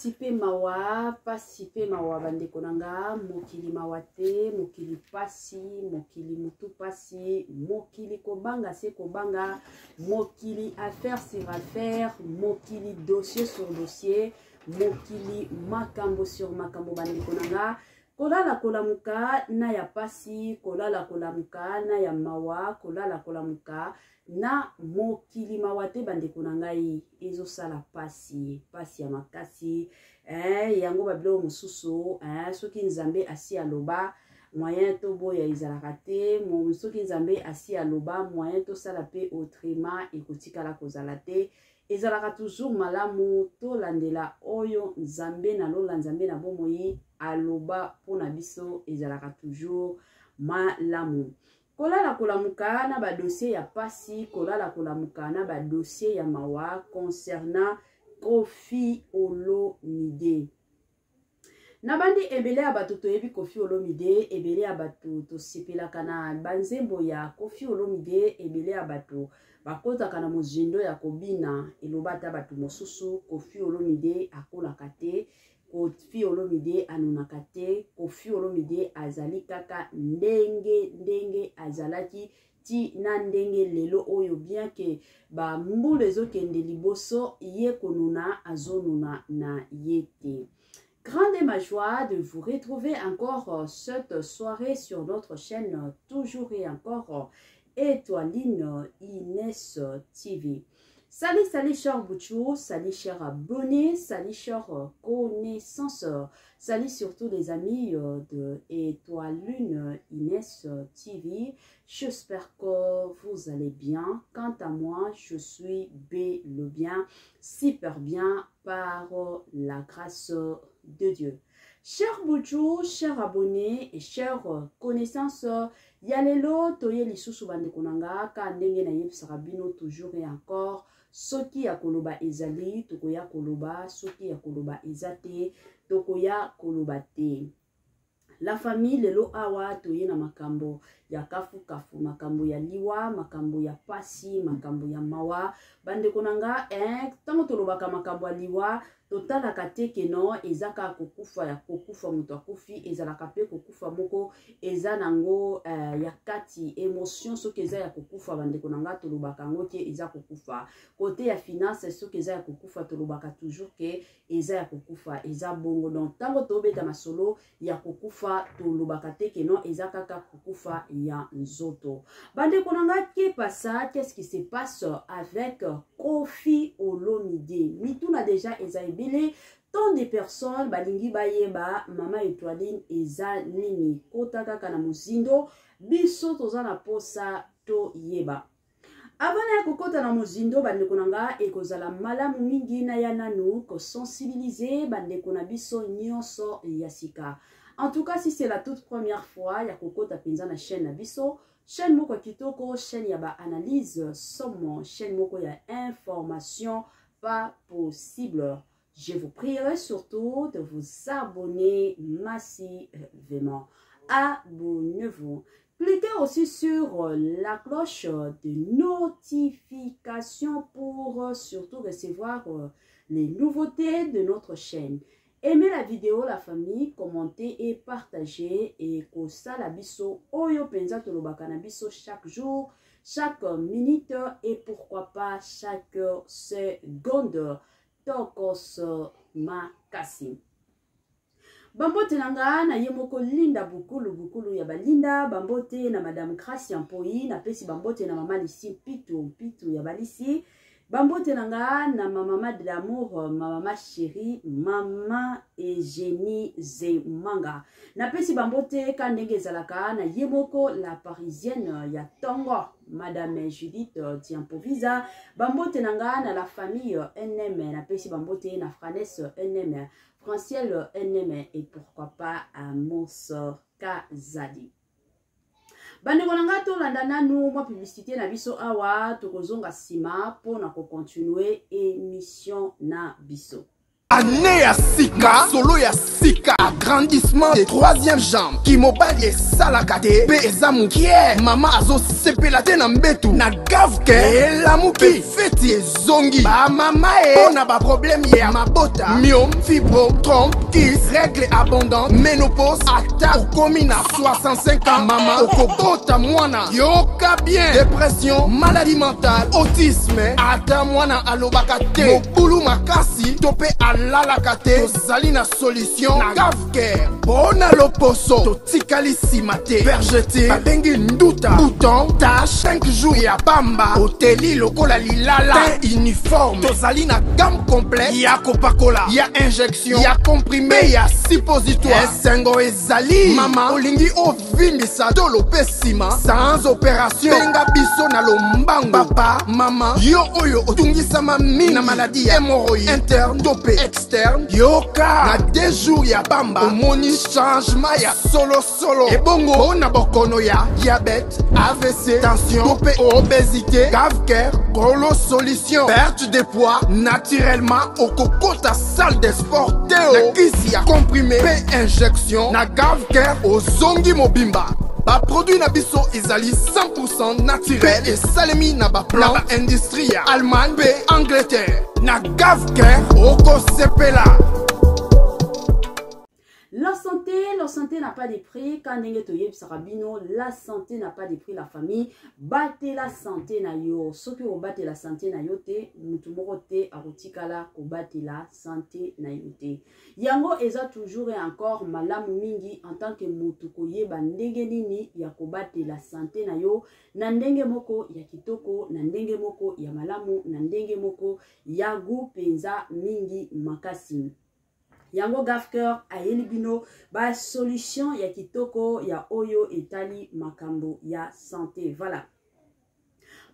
Pasi pe mawa, pasi pe mawa bandeko na nga, mokili mawa te, mokili pasi, mokili mutu pasi, mokili kobanga se kobanga, mokili affaire sur affaire, mokili dossier sur dossier, mokili makambo sur makambo bandeko na nga. Kolala kolamuka na ya pasi, kolala kolamuka na ya mawa, kolala kolamuka na mokili mawa te bandeko na ngai ezosala pasi pasi ya makasi eh, yango babiloko mosusu eh, soki nzambe asi aloba moyen toboya ezalaka te soki nzambe asi aloba moyen tosala mpe autrement ekotikala kozala te ezalaka toujours malamu tolandela oyo nzambe na lola nzambe na bomoi aloba mpo na biso ezalaka toujours malamu Kolala kolamuka na ba dossier ya pasi, kolala kolamuka na ba dossier ya mawa concernant Koffi Olomide. Nabandi ebele ya bato toyebi Koffi Olomide, ebele ya bato tosepelaka na banzembo ya Koffi Olomide, ebele ya bato bakotaka na mozindo ya kobina, eloba ata bato mosusu Koffi Olomide akolaka te. Koffi Olomide anunaka te, Koffi Olomide azali kaka ndenge ndenge azalaki ti na ndenge lelo oyo bien que ba mbula ezokende liboso ye konuna azonuna na ye te. Grande est ma joie de vous retrouver encore cette soirée sur notre chaîne toujours et encore Étoiline Inès TV. Salut, salut, cher Bouchou, salut, cher abonné, salut, cher connaissance, salut surtout les amis de Étoiline Inès TV. J'espère que vous allez bien. Quant à moi, je suis bel et bien, super bien par la grâce de Dieu. Cher Bouchou, cher abonné et cher connaissance, ya lelo toye lisusu bandeko na nga ka ndenge nayebisaka bino toujours et encore soki ya koloba ezali tokoya koloba soki ya koloba eza te tokoya koloba te la famille lelo awa toye na makambo ya kafukafu makambo ya liwa makambo ya pasi makambo ya mawa bandeko na nga eh, ntango tolobaka makambo ya liwa totalaka te ke no eza kaka kokufa ya kokufa moto akufi ezalaka mpe kokufa moko eza nango uh, ya kati emotion soki eza ya kokufa bandeko na nga tolobaka yango ke eza kokufa kote ya finance soki eza ya kokufa tolobaka toujours ke eza ya kokufa eza bongo donc ntango tobeta masolo ya kokufa tolobaka te ke non eza kaka kokufa ya nzoto bandeko na nga ke pasa qu'est-ce qui se passe avec Koffi Olomide mituna deja eza ebele tant de personnes balingi bayeba mama Etoiline eza nini kota kaka na mozindo biso toza na posa toyeba Avant naya kokota na mozindo bandeko na nga ekozala malamu mingi naya nanu kosensibiliser bandeko na biso nyonso ya sika. En tout cas si c'est la toute première fois ya kokota mpenza na chaîne na biso, chaîne moko ya kitoko, chaîne ya ba analyse somo, chaîne moko ya information pas possible. Je vous prierai surtout de vous abonner massivement. Abonnez-vous. Cliquez aussi sur la cloche de notification pour surtout recevoir les nouveautés de notre chaîne. Aimez la vidéo, la famille, commentez et partagez. Et kosala biso oyo penza tolobaka na biso chaque jour, chaque minute et pourquoi pas chaque seconde. Tokos makasi. Bambote na nga na ye moko Linda Bukulu Bukulu ya balinda bambote na Madame Gracia Mpoyi napesi bambote na mama Lisi Mpitu Mpitu ya balisi bambote na nga na ma mama de l'amour ma mama chérie mama Eugénie Zemanga napesi bambote ka ndenge ezalaka na ye moko la parisienne ya tongo Madame Judith Diampovisa bambote na nga na la famille NM napesi bambote na Franes NM Franciel NM et pourquoi pas Amos Kazadi bandeko na ngai tolanda nanu mwa publicité na biso awa tokozonga nsima mpo na kocontinue émission na biso Année ya sika, solo ya sika. Agrandissement de troisième jambe, kimobali esalaka te mpe eza mokie, mama azosepela te na mbetu na gavke elamuki, feti ezongi bamama e mpo na baproblème ya mabota, myome, fibrome, trompe, kyste, règle abondante, ménopause. Ata okomi na 65 ans, mama okobota mwana, yoka bien, dépression, maladie mentale, autisme, ata mwana alobaka te, mobulu makasi to mpe alalaka te, tozali na solution na Gavcare. Mpo na loposo totikali nsima te, vergeture babengi nduta, bouton, tache, 5 jours ya pamba, oteli lokola lilala, teint uniforme. Tozali na gamme complète ya kopakola, ya injection, ya comprimé, ya suppositoire. Esengo ezali, mama olingi ovimbisa tolo mpe nsima sans opération, benga biso na lombango. Papa, mama, yo oyo otungisama mingi na maladie ya hémorroïde interne to mpe externe, yoka, na 2 jours ya pamba omoni changement ya solosolo. Ebongo mpo na bokono ya diabète, AVC, tension to mpe obésité, Gavcare kolo solution. Perte de poids naturellement, okokota salle de sport te o, na kisi ya comprimé mpe injection na Gavcare ozongi mobimba. Baproduit na biso ezali 100% naturel mpe esalemi na baplan na baindustrie ya Allemagne mpe Angleterre. Na Gavcare okosepela. La santé, la santé n'a pas de prix. Quand ndenge toyebisaka bino, la santé n'a pas de prix, la famille. Batela santé na yo. Soki obatela santé na yo te, mutu moko te akotikala kobatela santé na yo te. Yango eza toujours et encore malamu mingi en tant que mutu koyeba ndenge nini ya kobatela santé na yo na ndenge moko ya kitoko, na ndenge moko ya malamu, na ndenge moko ya goût penza mingi makasi. Yango Gavcare ayeli bino ba solution ya kitoko ya oyo etali makambo ya santé. Voilà.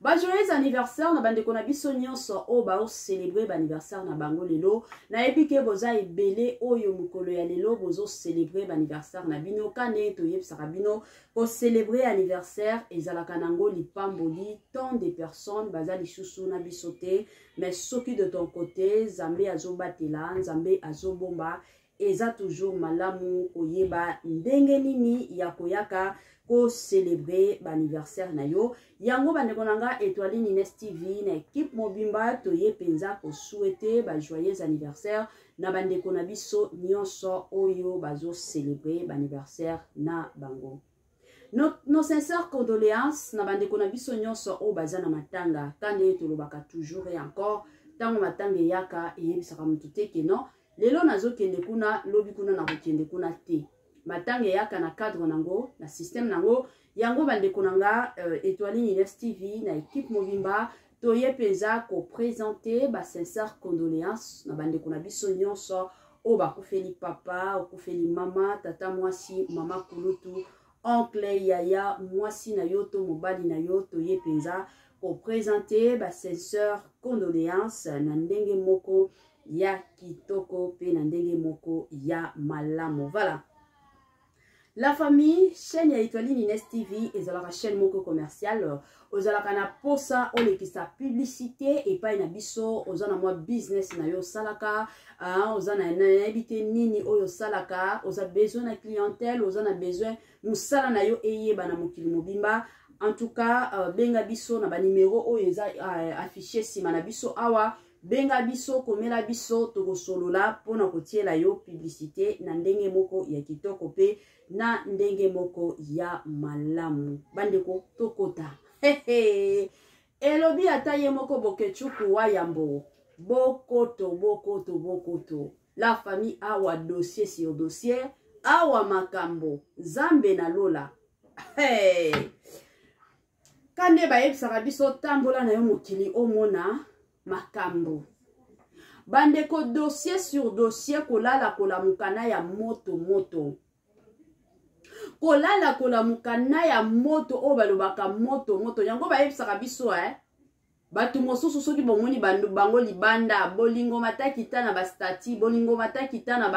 Ba joyeux anniversaire na bandeko na biso nyonso oyo bao célébrer ba anniversaire na bango lelo. Nayebi ke boza ebele oyo mokolo ya lelo bozo célébrer ba anniversaire na bino. Kane toyebisaka bino ko célébrer anniversaire ezalaka nango lipamboli, tant de personnes baza lisusu na biso te, mais soki de ton côté Nzambe azobatela, Nzambe azobomba, eza toujours malamu koyeba ndenge nini ya koyaka ko célébrer ba anniversaire na yo. Yango bandeko na nga Étoile Nines TV na équipe mobimba toye penza ko souhaiter ba joyeux anniversaire na bandeko na biso nyonso oyo bazo célébrer ba anniversaire na bango. Nos sincères condoléances na bandeko na biso nyonso oyo baza na matanga. Kande tolobaka toujours et encore, tango matanga eyaka eyebisaka mutu te ke non, lelo nazokende kuna, lobi kuna nakokende kuna te. Matanga eyaka na cadre nango, na système nango. Yango bandeko na nga Étoile Nines TV na équipe mobimba toye penza ko présenter ba sincères condoléances na bandeko na biso nyonso oyo bakufeli papa, okufeli mama, tata mwasi, mama kulutu, oncle, yaya, mwasi na yo to mobali na yo, toye penza ko présenter ba sincères condoléances na ndenge moko ya kitoko pe na ndenge moko ya malamu. Voilà. La famille, chaîne ya Étoile Nines TV ezalaka chaîne moko commerciale. Ozalaka na posa olekisa publicité epai na biso, oza na mwa business na yo osalaka, oza na nayebi te nini oyo osalaka, oza besoin na clientèle, oza na besoin mosala na yo eyeba na mokili mobimba. En tout cas, benga biso na ba numéro oyo eza affiché sima na biso awa. Benga biso, komela biso, tokosolola mpona kotiela yo publicité na ndenge moko ya kitoko pe na ndenge moko ya malamu. Bandeko, tokota. Hehe. Elobi ata ye moko Boketshuku wa yambo. Bokoto, bokoto, bokoto. La famille awa dossier sur dossier, awa makambo, Nzambe na lola. Hey. Kande bayebisaka biso tambola na yo mokili omona makambo. Bandeko, dossier sur dossier, kolala kolamuka na ya moto moto. Kolala kolamuka na ya moto oyo balobaka moto moto. Yango bayebisaka biso, Bato mosusu soki bomoni bango libanda, bolingo matakita na ba statut, bolingo matakita na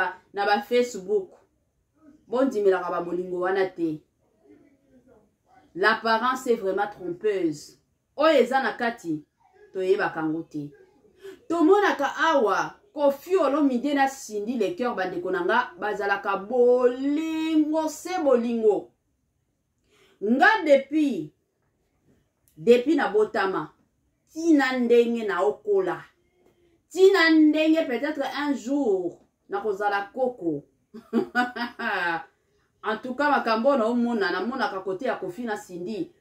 ba Facebook. Bondimelaka ba bolingo wana te. L'apparence est vraiment trompeuse. Oyo eza na kati toyebaka yango te. Tomonaka awa Koffi Olomide na Cindy Le Cœur, bandeko na nga, bazalaka bolingo se bolingo. Nga depuis na botama tina ndenge na okola, tina ndenge peut-être un jour nakozala koko. En tout cas, makambo na omona, namonaka kote ya Koffi na Cindy,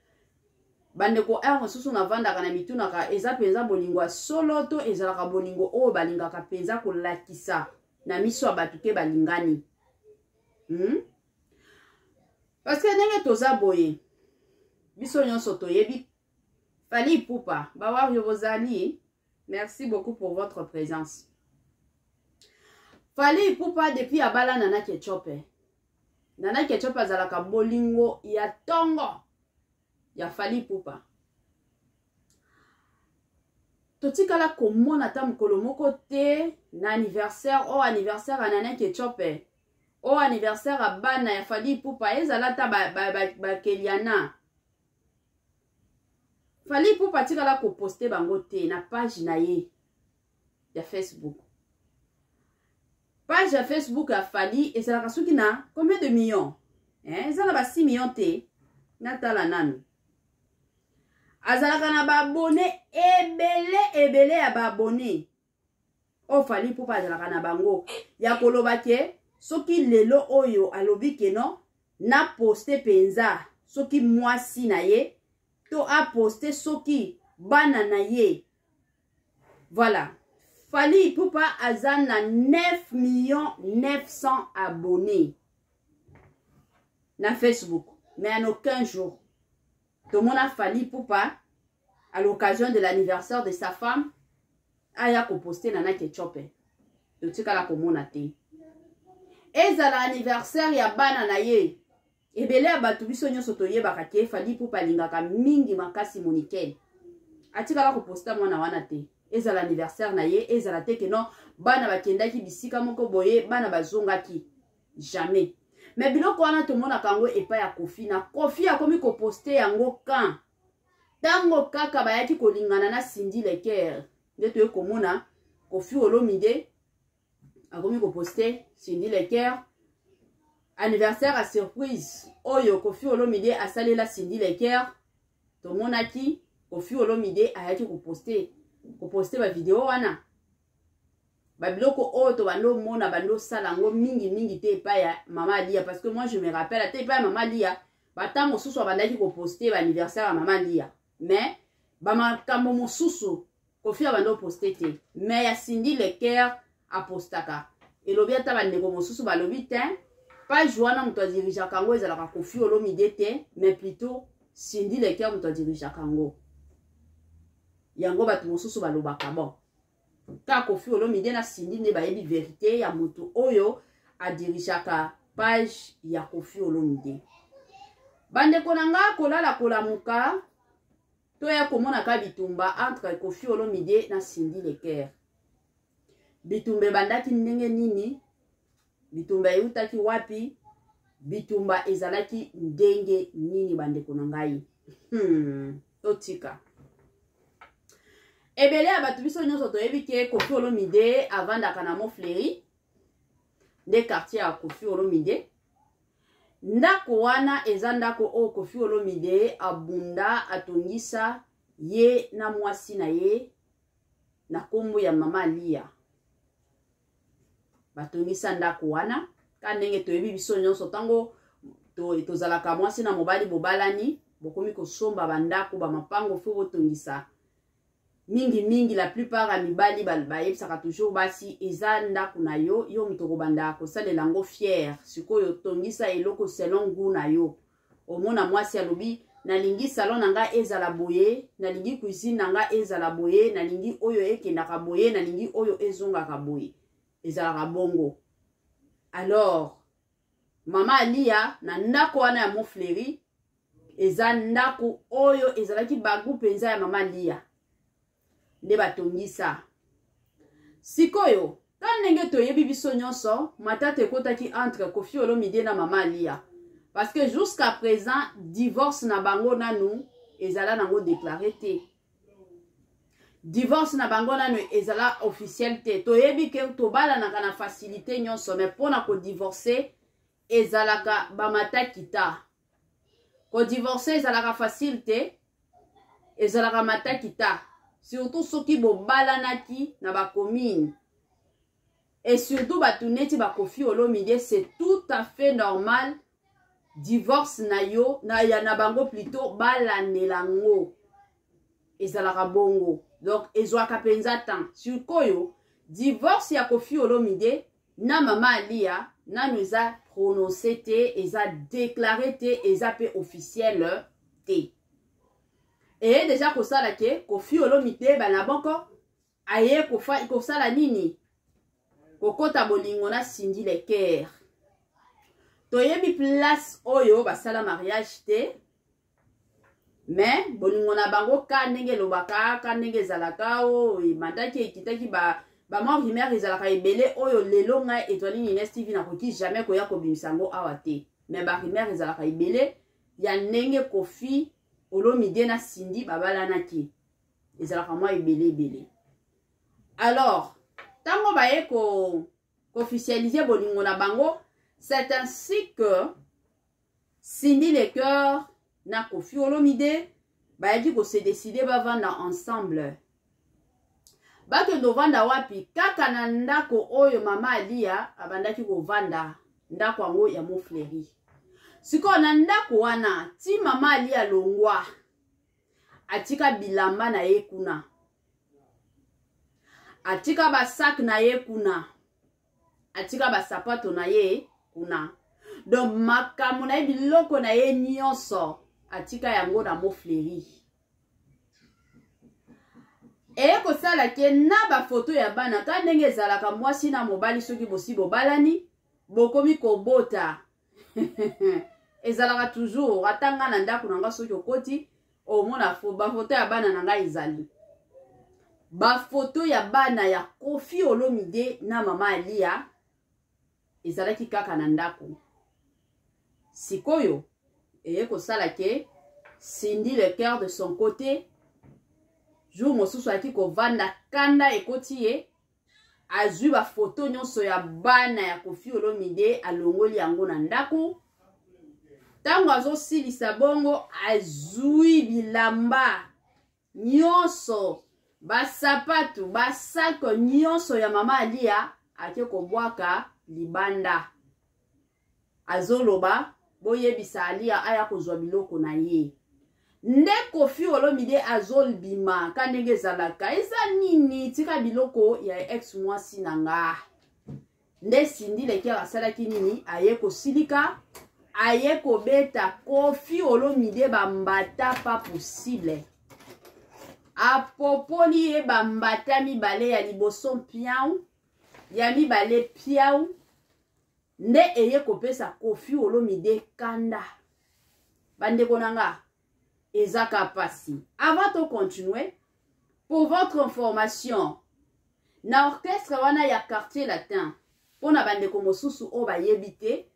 bandeko, heure mosusu navandaka na mitunaka: eza mpenza bolingo ya solo to ezalaka bolingo oyo balingaka mpenza kolakisa na miso ya bato ke balingani? Parce que ndenge toza boye, biso nyonso toyebi Fally Ipupa. Bawario bozali, merci beaucoup pour votre présence. Fally Ipupa, depuis abala Nana Ketchup, Nana Ketchup azalaka bolingo ya ntongo ya Fally Ipupa. Totikala komona ata mokolo moko te na anniversaire oyo, anniversaire ya Nana Ketchup, oyo anniversaire ya bana ya Fally Ipupa, ezala ata bakeliana ba, ba Fally Ipupa atikala koposte bango te na page na ye ya Facebook. Page ya Facebook ya Fally ezalaka soki na combien de millions, eh? Eza na ba 6 millions te, natala nanu. Azalaka na baabonnés ebele ebele ya baabonnés oyo Fally Ipupa azalaka na bango, ya koloba ke soki lelo oyo alobi ke non, na poste mpenza soki mwasi na ye to aposte soki bana na ye. Voilà, Fally Ipupa aza na 9 millions 900 abonnés na Facebook, mais en aucun jour tomona Fally Ipupa, à l'occasion de l'anniversaire de sa femme, aya koposte Nana Ketchup. Totikala komona te. Ezala anniversaire ya bana na ye, ebele ya bato, biso nyonso toyebaka ke Fally Ipupa alingaka mingi makasi Monikel, atikala koposta mwana wana te. Ezala anniversaire na ye, ezala te ke non, bana bakendaki bisika moko boye, bana bazongaki, jamais. Mais biloko wana tomonaka yango epai ya Koffi. Na Koffi akomi koposte yango kan ntango kaka bayaki kolingana na Cindy Le Cœur, nde toye komona Koffi Olomide akomi koposte Cindy Le Cœur. Anniversaire ya surprise oyo Koffi Olomide asalela Cindy Le Cœur, tomonaki Koffi Olomide ayaki koposte bavideo wana. Babiloko oyo tobandi omona, bandi osala yango mingimingi te epai ya mama Alia, parce que moi je me rappelle, ata epai ya mama Alia, bata mosusu abandaki koposte baanniversaire ya mama Alia, mais bamakambo mosusu Koffi abandi oposte te. Mais ya Cindy Le Cœur apostaka. Elobi ata bandeko mosusu balobi te, page wana moto adirigeaka yango ezalaka Koffi Olomide te, mais plutôt Cindy Le Cœur moto adirigeaka yango. Yango bato mosusu balobaka, bon, ka Koffi Olomide na Cindy nde bayebi vérité ya moto oyo adirigeaka page ya Koffi Olomide. Bandeko na nga, kolala kolamuka, toya komonaka bitumba entre Koffi Olomide na Cindy Le Cœur. Bitumba ebandaki ndenge nini? Bitumba eutaki wapi? Bitumba ezalaki ndenge nini? Bandeko na ngai, totika ebele ya bato, biso nyonso toyebi ke Koffi Olomide avandaka na Mont-Fleury, nde quartier ya Koffi Olomide. Ndako wana eza ndako oyo Koffi Olomide abunda atongisa, ye na mwasi na ye na nkombo ya mama Alia. Batongisa ndako wana ka ndenge toyebi biso nyonso. Ntango tozalaka mwasi na mobali, bobalani, bokomi kosomba bandako, bamapango, fo botongisa mingimingi. La plupart ya mibali bayebisaka toujours basi: eza ndako na yo, yo moto okobanda kosalela yango fier. Sikoyo tongisa eloko selon goût na yo. Omona mwasi alobi: nalingi salon na ngai ezala boye, nalingi cuisine na ngai ezala boye, nalingi oyo ekendaka boye, nalingi oyo ezongaka boye. Ezalaka bongo. Alors mama Alia na ndako wana ya Mont-Fleury, eza ndako oyo ezalaki bagoût mpenza ya mama Lia nde batongisa. Sikoyo, ka ndenge toyebi biso nyonso, matata ekotaki entre Koffi Olomide na mama Alia, parce que jusqu'à présent divorce na bango nanu ezala nango déclaré te. Divorce na bango nano ezala officiel te. Toyebi ke tobalanaka na facilité nyonso, mais mpo na kodivorce ezalaka bamatakita. Kodivorce ezalaka facile te, ezalaka matakita, surtout soki bobalanaki na bacommune et surtout bato neti bakofi Olomide. C'est tout à fait normal divorce na yo na ya na bango plutôt balandela ngo, ezalaka bongo. Donc ezwaka mpenza temps. Sikoyo divorce ya Kofi Olomide na mama Alia nanu eza prononcé te, eza déclaré te, eza mpe officiel te. Eye deja kosala ke Kofi Olomide bana boko aye kosala nini? Kokota bolingo na Cindy Le Cœur. Toyebi place oyo basala mariage te, mais bolingo na bango ka ndenge elobaka, ka ndenge ezalaka, o ebandaki, ekitaki, ba bamwa rumeur ezalaka ebele oyo lelo ngai Etoile Ines TV nakoki jamais koya kobimisa yango awa te. Mais barumeur ezalaka ebele ya ndenge Kofi Olomide na Cindy babalanaki, ezalaka mwa ebele ebele. Alors ntango baye koofficialiser bolingo na bango, c'est ainsi que Cindy Le Cœur na Kofi Olomide bayaki kose décider bavanda ensemble. Bakende ovanda wapi? Kaka na ndako oyo mama Alia abandaki kovanda, ndako yango ya Mofleri. Sikoyo na ndako wana ti mama Alia alongwa, atika bilamba na ye kuna, atika basak na ye kuna, atika basapato na ye kuna. Donc makambo na ye, biloko na ye nyonso atika yango na Mofleri. Eye kosala ke na bafoto ya bana, ka ndenge ezalaka mwasi na mobali, soki bosi bobalani, bokomi kobota, ezalaka toujours. Ata nga na ndako na nga, soki okoti omona bafoto ya bana na ngai ezali. Bafoto ya bana ya Kofi Olomide na mama Alia ezalaki kaka na ndako. Sikoyo eye kosala ke Cindy Le Cœur de son côté, jour mosusu ayaki kovanda, kanda ekoti ye, azwi bafoto nyonso ya bana ya Kofi Olomide, alongoli yango na ndako. Ntango azosilisa bongo, azwi bilamba nyonso, basapatu, basako nyonso ya mama Alia, ake kobwaka libanda. Azoloba boyebisa Alia aya kozwa biloko na ye. Nde Kofi Olomide azobima ka ndenge ezalaka, eza nini? Tika biloko ya ex mwasi na nga. Nde Cindy Le Cœur asalaki nini? Aye kosilika, aye kobeta Kofi Olomide bambata pas possible. Apopoli ye bambata mibale, ya liboso piau, ya mibale piau. Nde eye kopesa Kofi Olomide kanda. Bandeko na nga, eza ka pasi. Avant to continuer, pour votre information, na orchestre wana ya Quartier Latin, mpo na bandeko mosusu oyo bayebi te,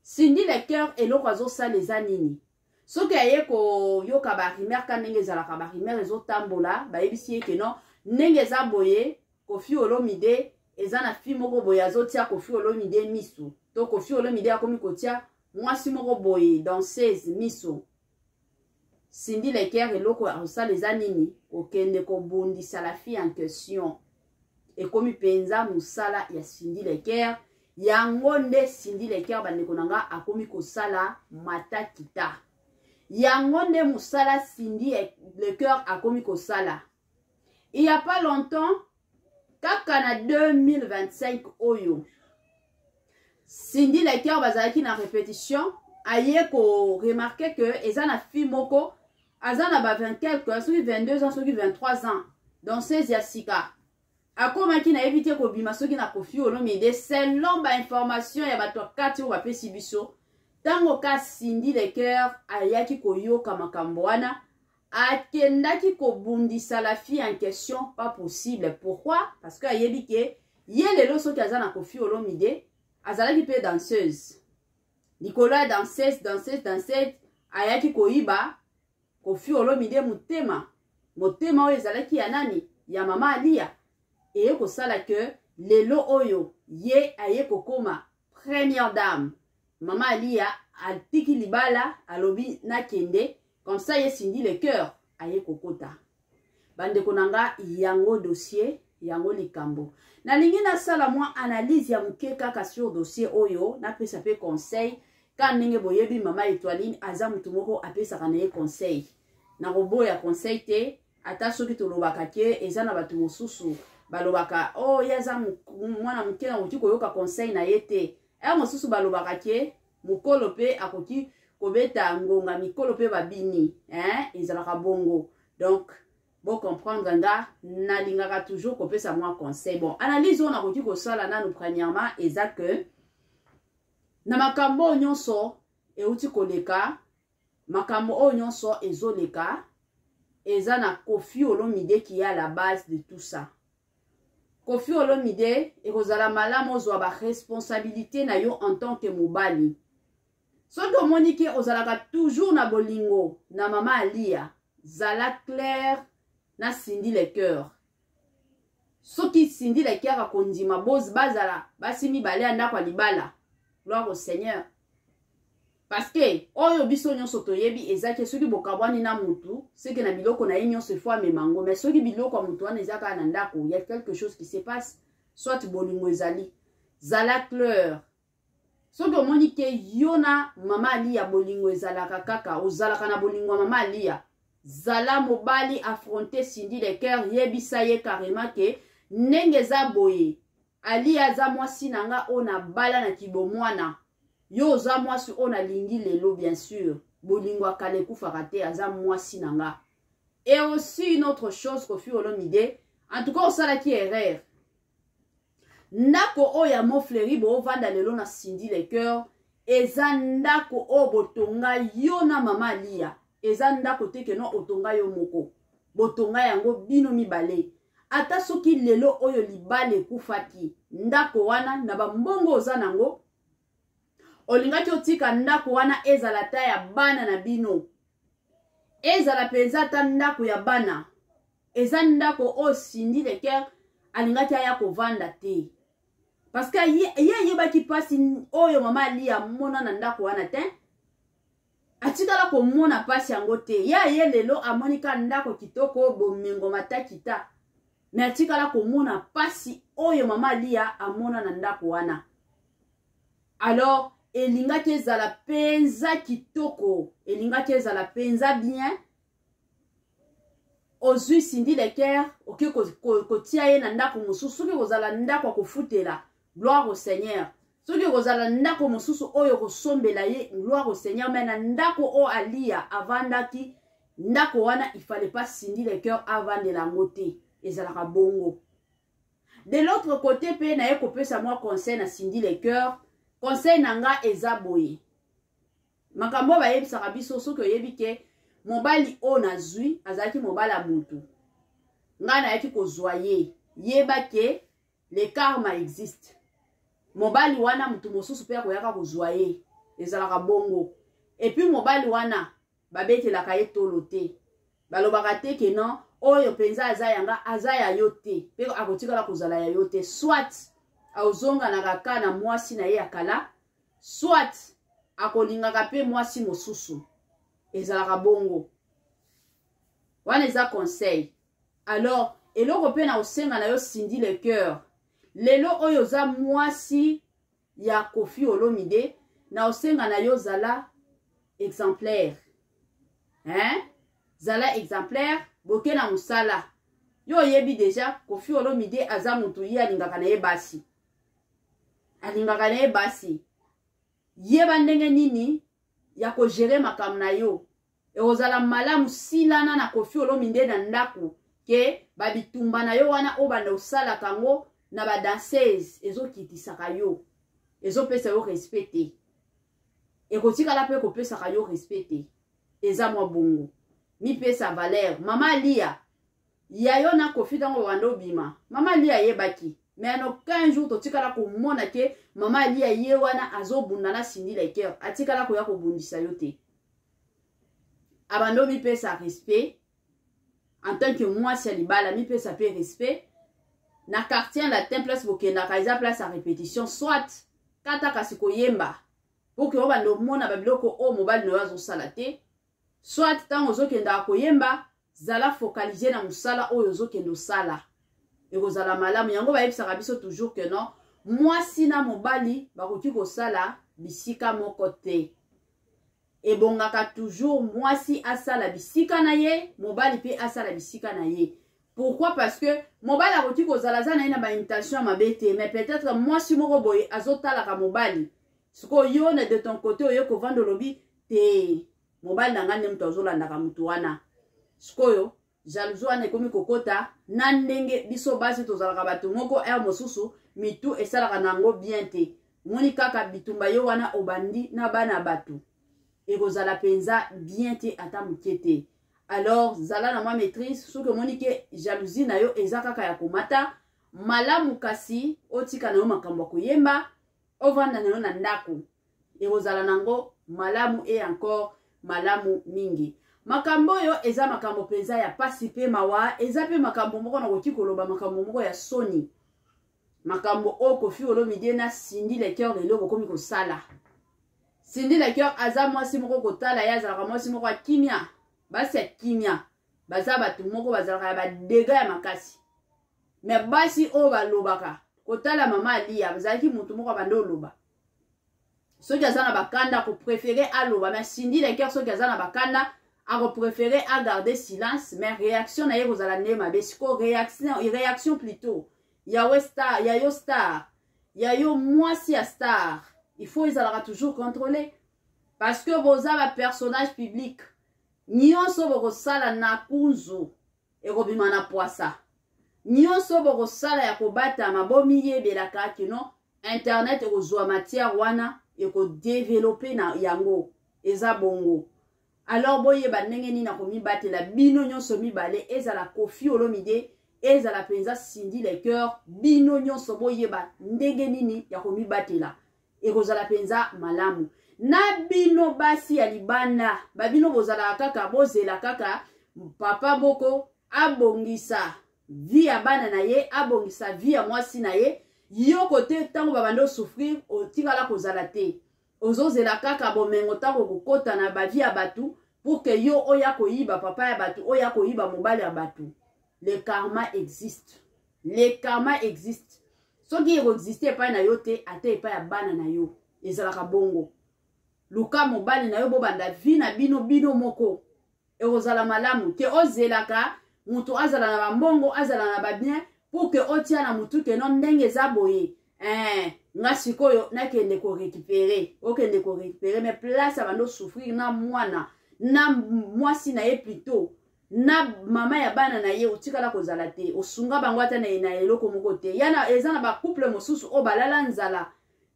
Cindy Le Cœur eloko azosala eza nini? Soki aye koyoka barumeur, ka ndenge ezalaka, barumeur ezotambola, bayebisi ye ke non, ndenge eza boye, Kofi Olomide eza na fille moko boye azotia Kofi Olomide miso, to Kofi Olomide akomi kotia mwasi moko boye danseuse miso. Cindy Le Cœur eloko akosala eza nini? Kokende kobundisa la fille en question. Ekomi mpenza mosala ya Cindy Le Cœur yango. Nde Cindy Le Cœur, bandeko na nga, akomi kosala matakita. Yango nde mosala Cindy Le Cœur akomi kosala. Il y a pas longtemps, kaka na 2025 oyo, Cindy Le Cœur bazalaki na répétition, aye koremarquer ke eza na fille moko aza na ba 20 quelque, soki 22 ans, soki 23 ans, danseuse ya sika akomaki, nayebi te, kobima soki na Kofi Olomide, selon bainformation ya bato ya kati oyo bapesi biso. Ntango ka Cindy Le Cœur ayaki koyoka makambo wana, akendaki kobundisa la fille en question pas possible. Pourquoi? Parce que ayebi ke ye lelo soki aza na Kofi Olomide, azalaki mpe danseuse. Likolo ya danseuse, danseuse, danseuse, ayaki koyiba Kofi Olomide motema. Motema oyo ezalaki ya nani? Ya mama Alia. Eye kosala ke lelo oyo ye aye kokoma première dame. Mama Alia atiki libala, alobi nakende, comme ça ye Cindy le cœur aye kokota. Bandeko na nga, yango dossier, yango likambo. Nalingi nasala mwa analyse ya moke kaka sur dossier oyo, napesa pe conseil. Ka ndenge boyebi mama Etoiline aza mutu moko apesaka na ye conseil. Nakoboya conseil te, ata soki tolobaka ke eza na bato mosusu balobaka oh ye aza mwana moke, nakoki koyoka conseil na ye te. Heure mosusu balobaka ke mokolo pe akoki kobeta ngonga, mikolo pe babini, hein, ezalaka bongo. Donc bo comprendre nga, nalingaka toujours kopesa mwa conseil. Bon, analyse oyo nakoki kosala nanu premièrement eza que na makambo oyo nyonso euti koleka, makambo oyo nyonso ezoleka, eza na Koffi Olomide qui est à la base de tout ça. Koffi Olomide, ekozala malamu ozwa ba responsabilité na yo en tant que mobali. Soki omoni ke ozalaka toujours na bolingo na mama Alia, zala clair na Cindy le cœur. Soki Cindy le cœur akondima boz bazala basi mibale ya ndako ya libala, gloire au Seigneur. Parce que oyo biso nyonso toyebi eza ke soki bokabwani na mutu, c'est que na biloko na ye nyonso il faut amema ngo. Mais soki biloko ya mutu wana eza kaka na ndako, il y a quelque chose qui se passe, soit bolingo ezali. Zala clair. Soki omoni ke yo na mama Alia bolingo ezalaka kaka, ozalaka na bolingo ya mama Alia, zala mobali, affronter Cindy le cœur, yebisa ye carrément ke ndenge eza boye, Alia aza mwasi na nga oyo nabala na kibomwana. Yo oza mwasi oyo nalingi lelo, bien sûr. Bolingo ya kala ekufaka te, aza mwasi na nga. Et aussi une autre chose, Koffi Olomide, en tout cas osalaki erreur. Ndako oyo ya Montfleury bovanda lelo na Cindy le cœur, eza ndako oyo botonga yo na mama Alia. Eza ndako te ke no otonga yo moko. Botonga yango bino mibale. Ata soki lelo oyo libala ekufaki, ndako wana na ba mbongo oza nango, olingaki otika ndako wana ezala ta ya bana na bino. Ezala mpenza ata ndako ya bana. Eza ndako oyo Cindy le cœur alingaki aya kovanda te. Parce que ye ayebaki pasi oyo mama Alia amona na ndako wana te. Atikala komona pasi yango te. Ye aye lelo amoni ka ndako kitoko bomengo matakita. Mais atikala komona pasi oyo mama Alia amona na ndako wana. Alors elingaki ezala penza kitoko, elingaki ezala penza bien. Ozwi Cindy le cœur, oke kotia ye na ndako mosusu, soki kozala ndako ya kofutela, gloire au Seigneur. Soki kozala ndako mosusu oyo kosombela ye, gloire au Seigneur. Mais na ndako oyo Alia avandaki, ndako wana il fallait pas Cindy le cœur avandela yango te, ezalaka bongo. De l'autre côté pe naye kopesa mwa conseil na Cindy le cœur, conseil na nga eza boye. Makambo oyo bayebisaka biso, soki oyebi ke mobali oyo nazwi azalaki mobali ya motu, ngai nayaki kozwa ye, yeba ke le karma existe. Mobali wana motu mosusu pe akoyaka kozwa ye, ezalaka bongo. Et puis mobali wana babetelaka ye tolo te, balobaka te ke non oyo mpenza aza yanga, aza ya yo te, pe akotikala kozala ya yo te. Soit azonganaka ka na mwasi na ye ya kala, soit akolingaka pe mwasi mosusu, ezalaka bongo. Wana eza conseil. Alors eloko pe na osenga na yo Cindy le cœur, lelo oyo oza mwasi ya Koffi Olomide, na osenga na yo zala exemplaire. Hein? Zala exemplaire, boke na musala. Yo oyebi deja Koffi Olomide aza mutu ye alingaka na ye basi. Alingaka na ye basi. Yeba ndenge nini ya ko gérer makambo na yo. Ekozala malamu silana na Koffi Olomide na ndako ke ba bitumba na yo wana oyo banda osalaka yango na ba danseuse ezokitisaka yo, ezopesa yo respect te, ekotikala pe kopesaka yo respect te. Eza mwa bongo, mipesa valeur. Mama Alia ya yo na Koffi ntango banda obima, Mama Alia ayebaki, mais en aucun jour totikala komona ke Mama Alia ye wana azobunda na Cindy le cœur, atikala koya kobundisa yo te. Abando mipesa respect. En tant que mwasi ya libala, mipesa mpe respect. Na Quartier Latin, place bokendaka, eza place ya répétition, soit kata kasi koyemba po ke obanda omona babiloko oyo mobali na yo azosala te. Soit ntango ozokendaka koyemba, zala focalisé na mosala oyo ozokende osala, ekozala malamu. Yango bayebisaka biso toujours que non, mwasi na mobali bakoki kosala bisika moko te. Ebongaka toujours mwasi asala bisika na ye, mobali mpe asala bisika na ye. Pourquoi? Parce que mobali akoki kozala aza na ye na baintention ya mabe te, mais peut-être mwasi moko boye azotalaka mobali. Sikoyo yo na de ton côté oye kovanda, olobi te, mobali na ngai nde moto azolandaka motu wana. Sikoyo jalousie wana ekomi kokota. Na ndenge biso basi tozalaka bato moko, heure mosusu mitu esalaka na yango bien te. Omoni kaka bitumba yo wana obandi na bana bato, ekozala mpenza bien te, ata moke te. Alors zala na mwa maîtrise. Soki omoni ke jalousie na yo eza kaka ya komata, malamu kasi otika na yo makambo ya koyemba, ovanda na yo na ndako, ekozala nango malamu et encore malamu mingi. Makambo oyo eza makambo mpenza ya pasi mpe mawa, eza mpe makambo moko nakoki koloba makambo moko ya soni. Makambo oyo Koffi Olomide na Cindy Le Cœur lelo bokomi kosala. Cindy Le Cœur aza mwasi moko, kotala ye, azalaka mwasi moko ya kimia. Basi ya kimia baza bato moko bazalaka ya badega ya makasi, mais basi oyo balobaka, kotala mama Alia, bazalaki motu moko abanda oloba. Soki aza na bakanda, akopréférer aloba. Mais Cindy Le Cœur, soki aza na bakanda, akopréférer agarder silence, mais réaction na ye kozala nde mabe. Sikoyo réaction plutôt ya we star, ya yo star, ya yo mwasi ya star, il faut ezalaka toujours contrôlé, parce que boza bapersonnage public. Nyonso bokosala na kunzu ekobima na pwasa. Nyonso bokosala ya kobatama, bomiyebelaka kino internet ekozwa matière wana, ekodévelopper na yango. Eza bongo. Alors boyeba ndenge nini na komibatela bino nyonso mibale, ezala Koffi Olomide, ezala mpenza Cindy Le Cœur. Bino nyonso boyeba ndenge nini ya komibatela, ekozala mpenza malamu. Na bino basi ya libanda, babino bozalaka kaka, bozela kaka papa moko abongisa vie ya bana na ye, abongisa vie ya mwasi na ye. Yo kote ntango babanda osouffrir, otikala kozala te. Ozozela kaka bomengo ntango kokota na bavie ya bato pour que yo oya koyiba papa ya bato, oya koyiba mobali ya bato. Le karma existe, le karma existe. Soki ekoexiste epai na yo te, ata epai ya bana na yo ezalaka bongo. Luka mobali na yo, bobanda vie na bino bino moko, ekozala malamu ke ozelaka moto azala na bambongo, azala na babien, pour que otia na motu ke no, ndenge eza boye, nga sikoyo nakende korécupérer. Okende korécupérer, mais place abandi osouffrir na mwana, na mwasi na ye plutôt, na mama ya bana na ye, otikala kozala te, osunga bango ata na eloko moko te. Yana eza na bacouple mosusu oyo balala nzala,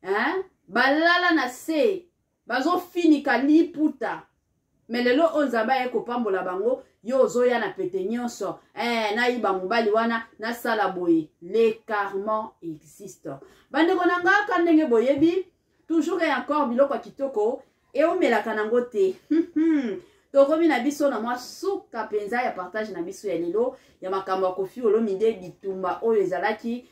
hein? Balala na se, bazofinika liputa, mais lelo oyo Nzambe aye kopambola bango, yo ozoya na pete nyonso, nayiba mobali wana, nasala boye. Le karma existe, bandeko na nga. Ka ndenge boyebi, toujours et encore, biloko ya kitoko eumelaka nango te. Tokomi na biso na mwa suka mpenza ya partage na biso ya lelo ya makambo ya Koffi Olomide, bitumba oyo ezalaki.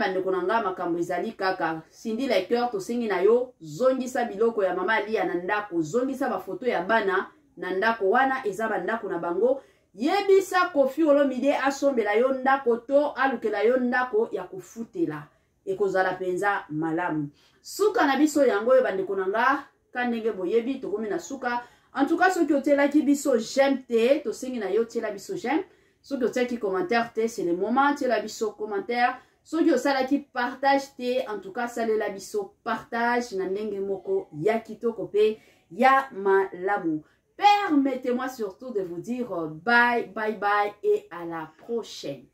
Bandeko na nga, makambo ezali kaka. Cindy Le Cœur, tosengi na yo, zongisa biloko ya mama Alia na ndako, zongisa bafoto ya bana na ndako wana, eza bandako na bango. Yebisa Koffi Olomide asombela yo ndako to alukela yo ndako ya kofutela, ekozala mpenza malamu. Suka na biso yango oyo, bandeko na nga. Ka ndenge boyebi, tokomi na suka. En tout cas, soki otielaki biso j'aime te, tosengi na yo otiela biso j'aime. Soki otiaki commentaire te, c'est le moment, tiela biso commentaire. Soki osalaki partage te, en tout cas salela biso partage na ndenge moko ya kitoko mpe ya malamu. Permettez-moi surtout de vous dire bye bye bye et à la prochaine.